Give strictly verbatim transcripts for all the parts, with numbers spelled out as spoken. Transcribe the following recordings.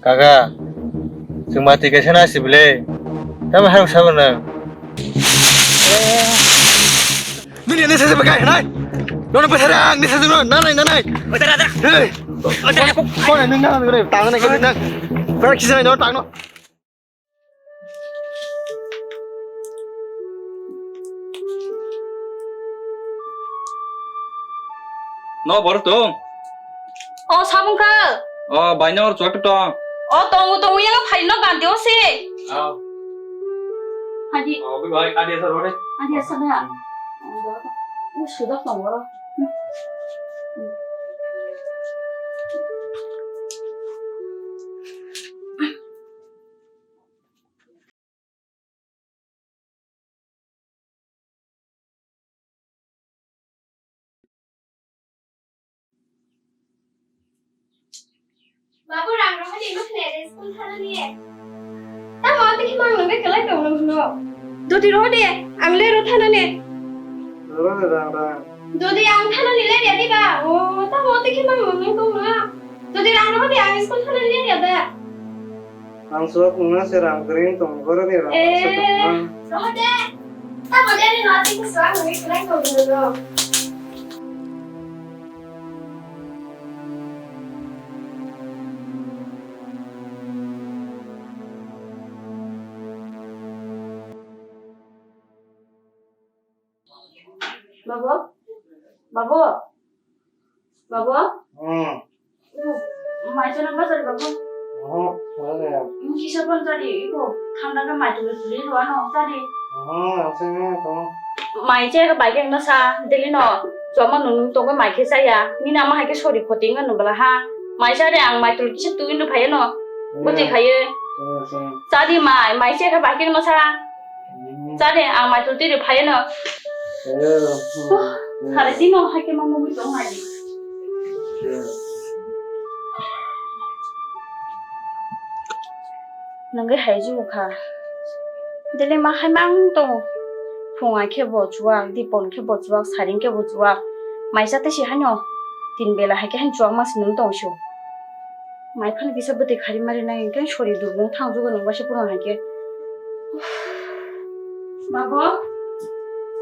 Kaka, chwng mati kaisa na sibile. Tamo hai sabo na. Nini ani sasa bagai nai. Nono pasara ang ni sasa no nanai nanai. Otra otra. Hey. Otra aku. Kau yang nang nang nang tang nang nang. Berang kisah no tang no. No, bor tong. O, samung kha. O, bai no, chwk tong. O, tongo, tongo, yang phai no ganti o se. Aw. Hadi. O, bai, bai, adi asar ore. Adi asar da. Hmm. O, do, o, sudak tong oro. Hmm. Hmm. Babu, rang rohani nuk ne de school thana ni. Tamo tiki mang nungke kelai tong nung no. Doti rohani, ang le ro thana ni. Rohani rang rang. Doti ang thana ni le ya di ba. O, tamo tiki mang nung nung tong no. Doti rang rohani, ang school thana ni le ya da. Ang suak wngna se rang kwrwi wng tong, boroni rang se tongma. Eh, rohde. Tamo jani no tei kusuak wngwi kwlai tong nw. Babu? Babu? Babu? Hmm. Mai chana bwsari babu? Oho, wngya. Kisa pon chadi, iko thanda khe mai tuli tuli rw ano chadi. Oho, ang se wngya tongo. Mai che bai khe wngna sa, daily no. Chwma nung nung tongwi mai khe chaya. Nini ama hai khe sori khoti wngya nw bwla ha. Mai chadi ang mai tuli kisa twi nw phaiya no. Bwtwi khaiya. Chadi mai, mai che khe bai khe wngna sa. Chade, ang mai twi rw phaiya no. Sari dino hai khe ma mugwi tong hai. Nungwi hai jukha. Dele ma hai mang tong. Phung ai khe bo chuak, dipon khe bo chuak, saring khe bo chuak. Mai cha tei si haino. Tin bela hai khe haino chuak ma si nung tong sio. Mai phano kisa bwtwi khari mari nai hwnkhe sori dubung thang jugo nung baisa puron hai khe. Babu,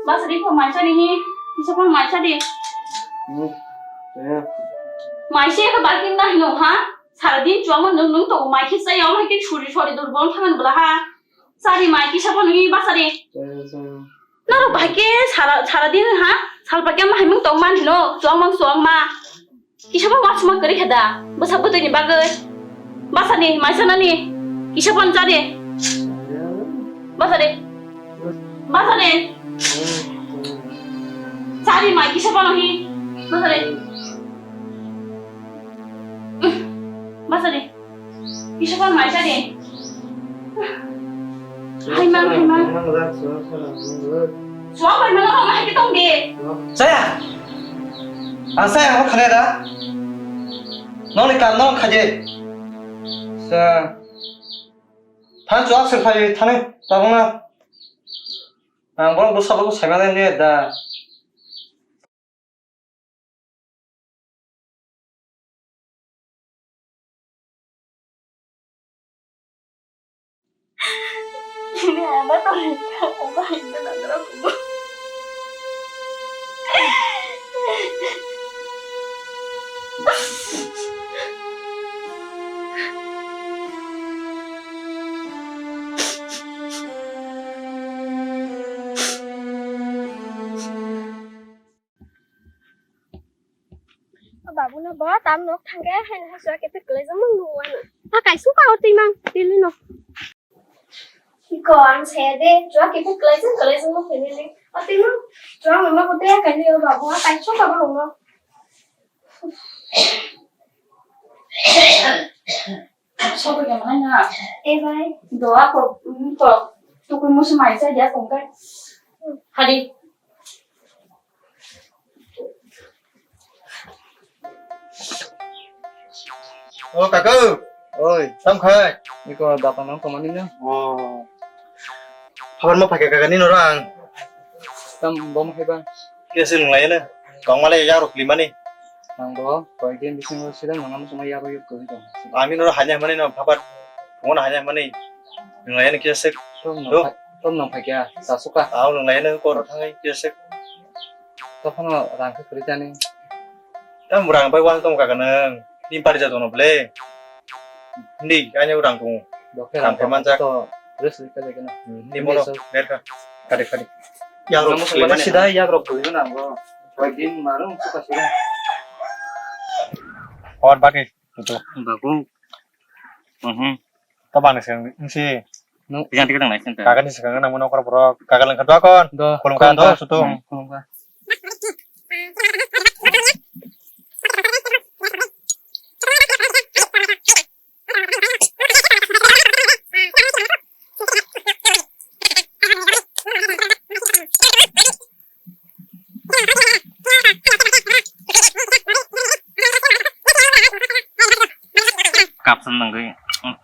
basa di ko mai chadi hi, kisa phano mai chadi. Hmm, ya. Mai se ka bakin na hino ha? Sara din chuang nung nung to mai kisa ya mai ke sori sori dubung thang bla ha. Sari mai kisa phano hi basa di. Ya, ya. Noro bahai khe sara, sara din ha, salpa khe ma haimung tong man hino, chuang mang chuang ma. Kisa phano wasma kwrwi khe da, bwsa bwtwi ni bagwi. Basa di, mai sana ni, kisa phano cha di. Basa di. Basa di. Cha di mai kisa phano hi. Basa di. Basa di. Kisa phano mai cha di. Hai mang, hai mang. Suak bai mang, hai ke tong di. Saya. Ang saya ang khane da. Nong ni kam nong khaje. Sa. Than chuak sir phai thani tabung na. Ang borok bwsa bwsa sai mani da. O babu no bo tam nok thangkhe haino hasua khe kwlai jama nung wano. A kaisuk ka o twi mang tili no. Iko ang saya de chua khe kwlai jama kwlai jama khe nini. O twi mang chua mama ko de kaini o babu a kaisuk ka bo nung no. Sobo ya mana na. Eh, bai. Doa ko, ko, tukui musu mai cha dia kong kai. Hadi. O kaka. Oi. Tam khai. Iko dapa nang tomani na. O. Habar ma phai kaka ni norang. Tam bom hai ba. Kesi nung lai na. Kong malai ya rok lima ni. Ang bo koyekdin bisingo sida nangma songma yabo yuk kwrwi tong. Ang nini oro hanya hwnmani no phapat, phungo no hanya hwnmani. Nwng laiyani kisa sek. Tom no Do. Phai-, tom no phaikya, sasuka. Ang nwng laiyani kor thangwi kisa sek. Tophano rang khe kwrwi tani. Tam rang bai wan tong kaka nwng. Ni pari ja tong no ble. Hindi, kanya urang tongo. Dokhe Kam rang phaman jak. To rest rika jagana. Hmm, hindi Hindi mono, so. Lerka. Kade, kade. Ya, Ang rok, musu suli mana mani. Sida yak rok bui na bo. Koi din maru musu ka sida. Or baki, tutu. Bagu. Mhm. To bani seng, si. No. Yang tiga tang naik senta. Kaka ni sekarang nang mono kor borok. Kaka lengkha dua kon. Do. Kolom ka do, sutu. Hmm, kolom ka. Kapsan nangwi.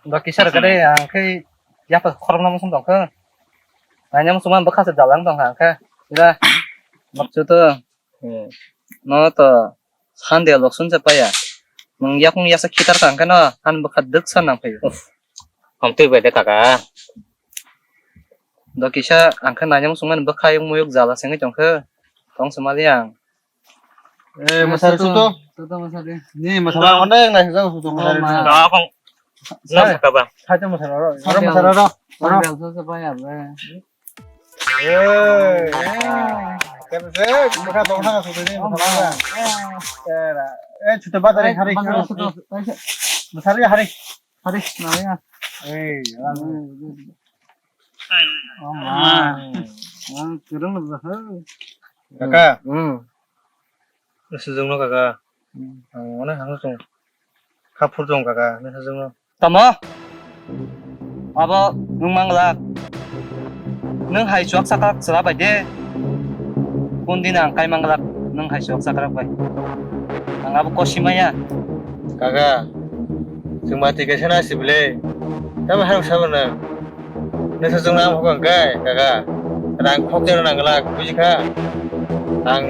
Ba kisar kade ang khe yapa khorokno muchung tong khe. Nanya muchung man bwkha se jalang tong kha ang khe. Ira. Makchu to. Hmm. No to. Sande loksun se paya. Nwng yakung yasa khitar kang khe no, han bwkha dwksa nang phaio. Uff. Hom twi bai de kaka. Do kisa ang khe nanya muchung man bwkha yung muyuk jala sengwi tong khe. Tong se mali ang. Eh, masar suto. Suto masar de. Ni masar ro. Onek nai suto suto masar ro. Oh, ma. Kaka kong. Sai. Nam kaba. Sai to masar ro. Aro masar ro. Aro. Sande loksun se paya bre. Eh, eh, eh, eh, chuta batari hari. Masari hari. Hari, naya. Eh, oh ma. Kaka. Hmm. Sujung no kaka. Hmm. Ang onek hang sung. Kha phur jong kaka, nini hajwkno. Tamo? Abo nwng manglak. Nwng hai chuak sakrak chwla bai de. Kun din ang kai manglak nwng hai chuak sakrak bai. Ang abo kosi maya. Kaka, chwng mati kaisa na sibile. Tamo hai sabo na. Nasa jung ang hokang kai, kaka. Rang khok jana nang glak, buji kha. Ang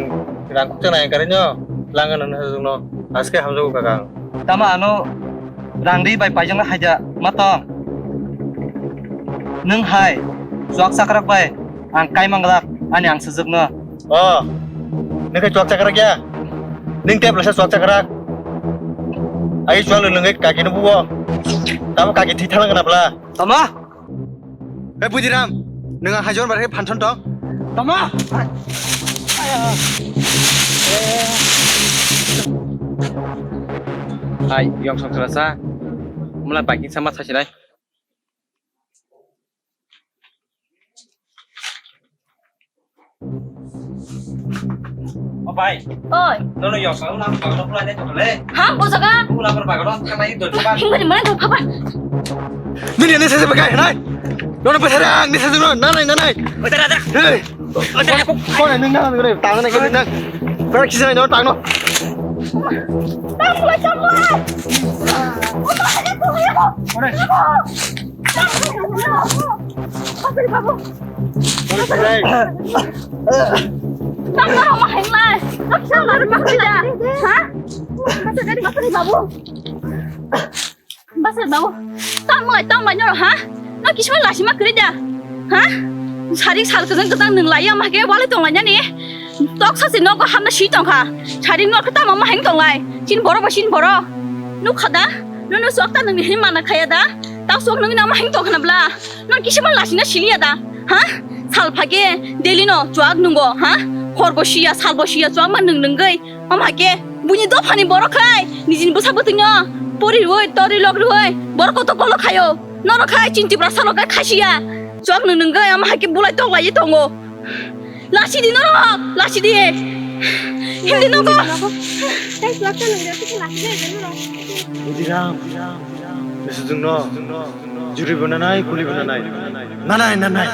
rang khok jana ang karinyo, lang ano nasa jung no. Aske hamjago kaka. Tama ano rang ri bai paijang na haja, matong. Nwng hai, chuak sakrak bai, ang kai mang glak, ani ang sujwk no. O, nwng khe chuak sakrak ya? Nwng tep lasa chuak sakrak. Ai chuak lwng lwng kaki no buo. Tamo kaki thi thalang na bla. Tama? Hei Budiram, nwng ang haijon bar khe phanthon tong. Tama? Hai, yong song sala sa. Mula biking sama sa sinai. O bai. Oi. Nono yosang ulam bagno pulai ne tole. Ha, o jaga? Ulam bagno thanai do chuba. Hingmani mana do papa? Nini ani sese bagai nai. Nono bethara ang ni sese no nanai nanai. Bethara ada. Hei. Bethara aku. Kau ni nang nang nang tang nang nang. Kau kisah no tang no. Tang mulai tang mulai. Kau ni. Babu, babu. Tamo rok ma hai lai. Tamo rok ma hai lai. Ha? Basir babu. Basir babu. Tamo lai tamo lai noro ha? No kisima lasima kwrwi da. Ha? Sari sal kwchang kwchang nwng lai ya ma ke wale tong lai nani. Tok sa se nogo hamna si tong kha. Sari no kha tamo ma hai tong lai. Chin borok ba chin borok. Nuk kha da? No no sok ta nwng ni hin mana khaya da? Ta sok nwng na ma hai tong kha na bla. Nang kisa ma lasina siliya da? Ha? Sal phage daily no chuak nungo, ha? Hor bo siya, sal bo siya, chuak ma nung nungoi. Ama ke, buini dophani borok khai, nijini bwsa bwtwino pori roi, tori lok roi, borok koto kolo khayo. Norok khai chin Tiprasa rok khai khasiya. Chuak nung nungoi, ama ke bulai tok lai tongo. Lasi di norok, lasi di. Hindi nogo. Tei chuak ta nung de, lasi di, norok. Budiram, Budiram. Juri bo nanai, kuli bo nanai. Nanai, nanai.